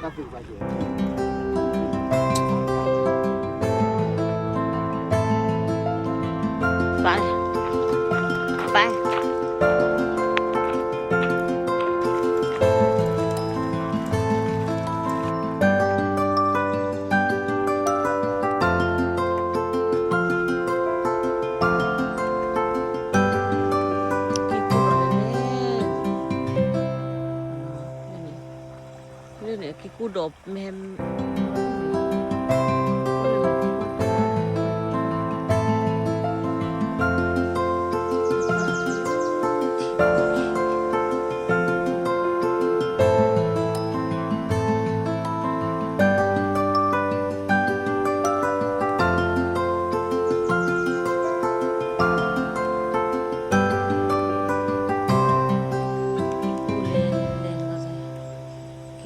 ပၢ်, ပၢ်, လၢန့ၣ် က့ၤကူၣ်ဒီးမ့ၢ် က့ၤကူၣ်ဒီးလ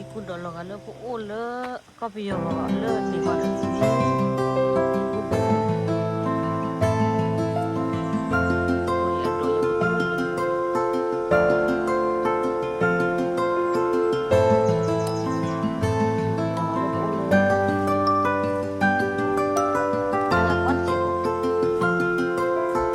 ီၤဂာ်လၢပအိၣ်လၢ ကီၢ်ပယီၤလၢန့ၣ်ဘၣ်ဒီး ဒ်သိးလၢပလဲၤဟးလၢထံဖိခံန့ၣ် မ့ၢ်လဲၤ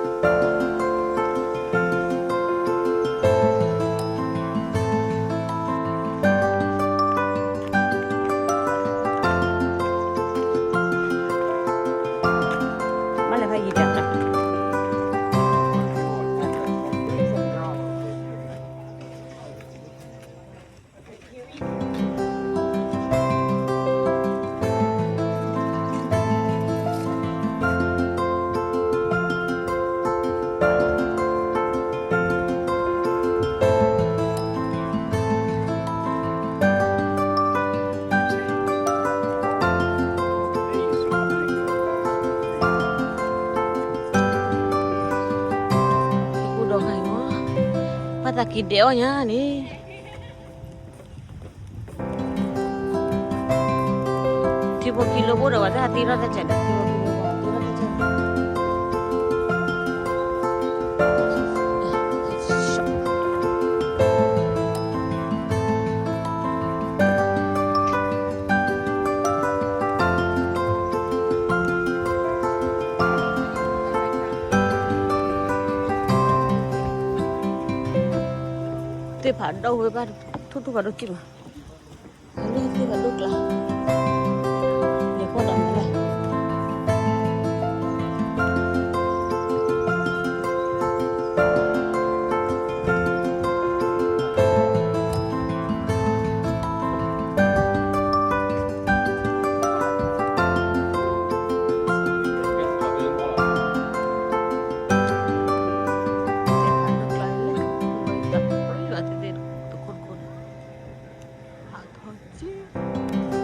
ဖးယံၤတၢ် က့ၤကူၣ်ဒီးခါအံၤမး, ဘၣ်သးက့ၤဒဲးအီၣ်ညါန့ၣ် ထံဖိခံလၢဘိၣ်ဒီး ပှၤတဟးတ့ထီၣ်တၢ်ကဲးဒီး ထံဖိခံလၢဘိၣ်တ့ထီၣ်တၢ်ကဲး သ့ၣ်ဖးဒိၣ်ဝဲဘၣ် ထူၣ်ထူၣ်ဖးဒိၣ်ကံၢ်မး, လၢသ့ၣ်ဖးဒိၣ်ကျါ, လဲၤကွၢ်ဒီးမၤလၢ သ့ၣ်ဖးဒိၣ်ကျါလၢ တၢ်ပျံၤဘၣ်သ့ၣ်သ့ၣ်တခိၣ်တခိၣ်န့ၣ် ဟးထီၣ်က့ၤ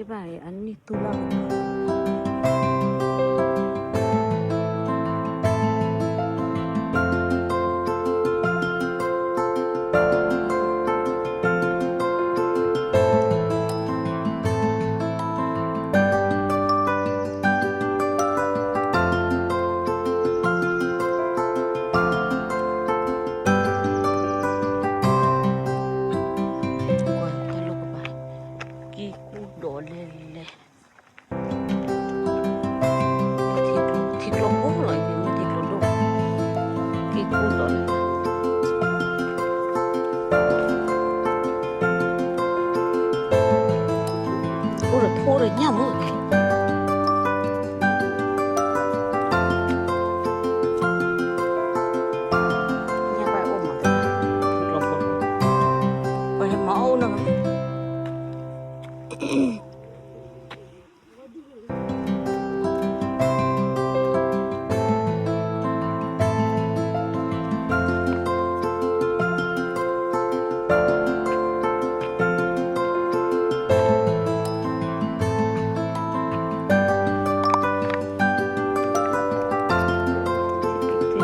ဘၣ်အနံၣ်သူလီၤ က့ၤကူဒီးလဲၤလဲၤ ထံကျိဖိလီၤ မ့ၢ်ထံကျိဒိၣ် က့ၤကူဒီးလဲၤ အိၣ်ဒီးထိဒီးညၣ်မုၣ် ညၣ်ဘၣ်အိၣ်မး ထံကျိဖိ ပှၤဟဲမၤအီၣ်အိၣ်နီၤ ဒီးပှၤ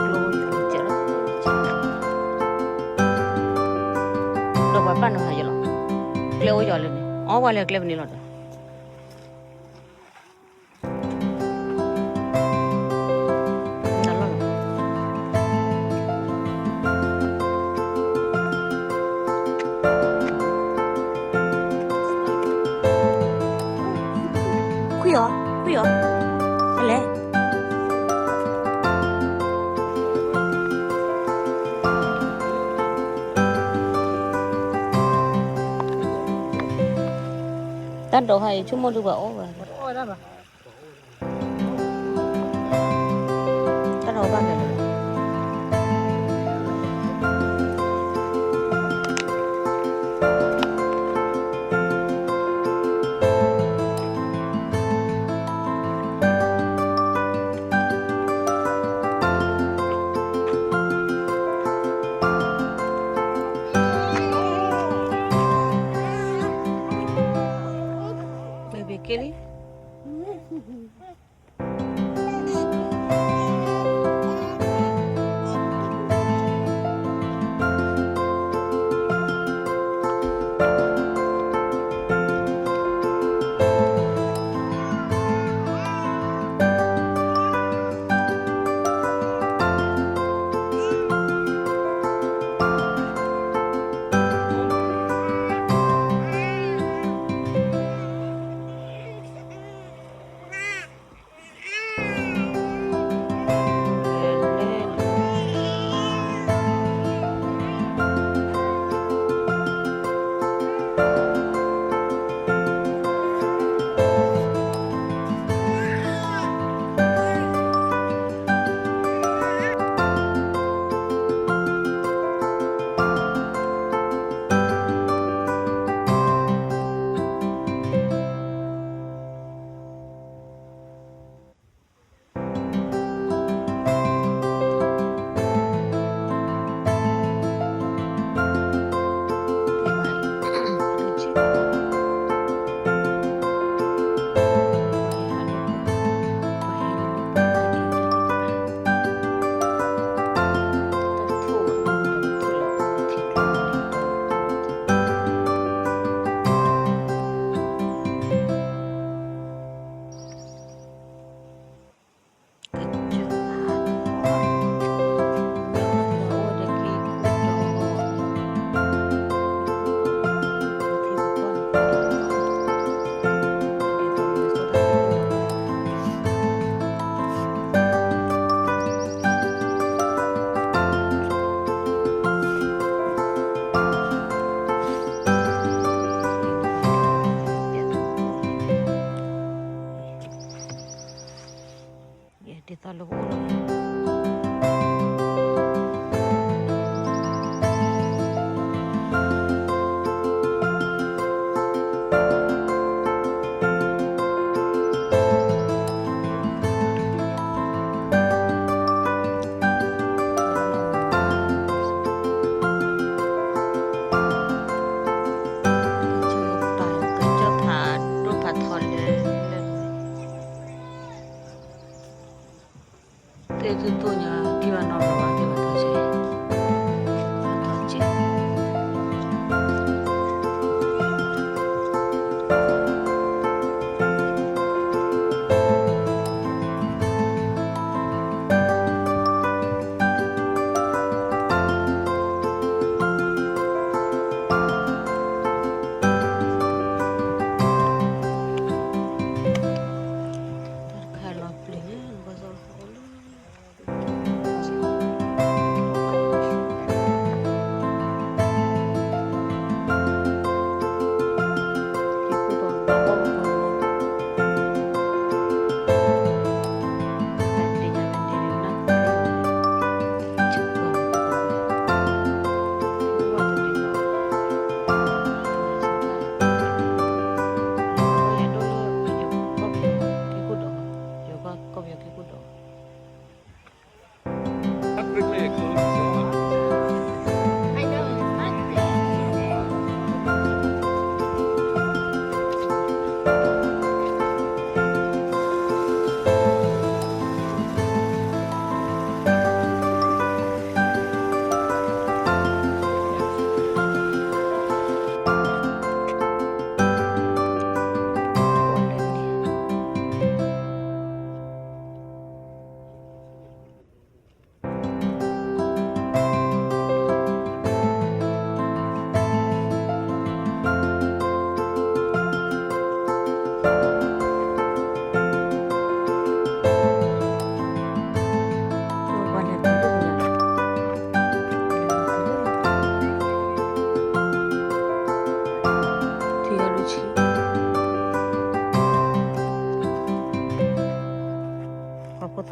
ပာ်နဟးယလီၤ ကျဲအိၣ်ယီၤလၢန့ၣ် အီၣ်ပှၤလဲၤကျဲပန့ၣ်လီၤဒီး ခွံၣ်အီၤ ခွံၣ်အီၤ ဖဲလဲၣ် တၢ်ဒိးဟါအံၤ ဆိကမိၣ်ဒုးပှၤအီၣ်ဝဲ တၢ်ဒိးဘၣ်ကလဲၣ် ဘ့ၣ်ဘ့ၣ်က့ၤလံ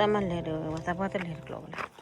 တၢ်မၤလဲၤဒီး ဝဲသးပှၢ်တလဲၤတကျိးဝဲလီၤ.